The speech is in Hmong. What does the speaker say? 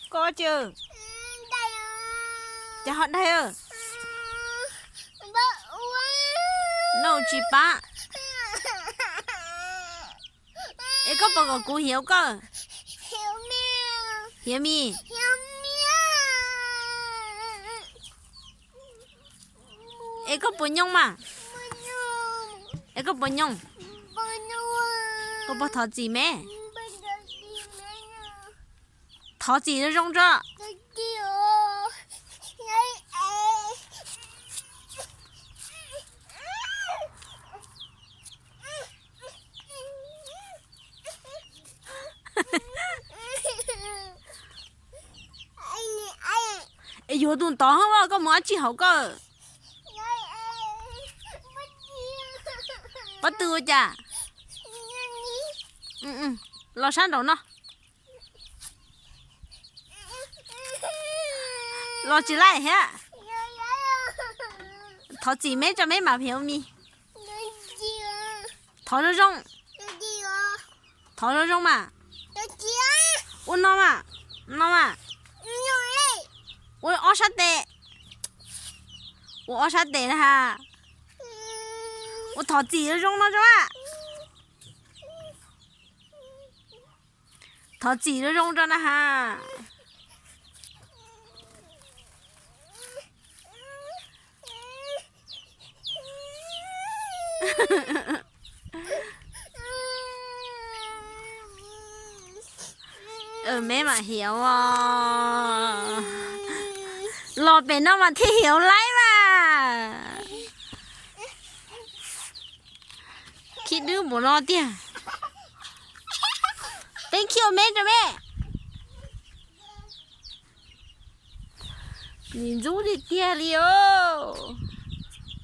Koj tsi, cas ho daig? Noj tsis pab. Es koj puas kom kuv hiav koj? Hiav mis. Es koj puas nyooj mas? Es koj puas nyooj? Koj puas thov txim me? Thov txim zoo zoo tso. Es yuav tus tod hab, koj mus dab tsi hauv koj? Pob tw ua cas? Los sab nraum no. Los tsis laij thiab. Thov txim me tso me mam hiav mis. Thov zoo zoo. Thov zoo zoo mas. Ua no mas. No mas. Ua ob sab tes. Ua ob sab tes na has. Ua thov txim zoo zoo no tso. Thov txim zoo zoo rau na has. Me mam hiav os. Los pem no mas thiaj hiav laib mas. Khib dwb npaum no tiag. Peb khib ua me rau me. Nim ntxub tiag tiag li os.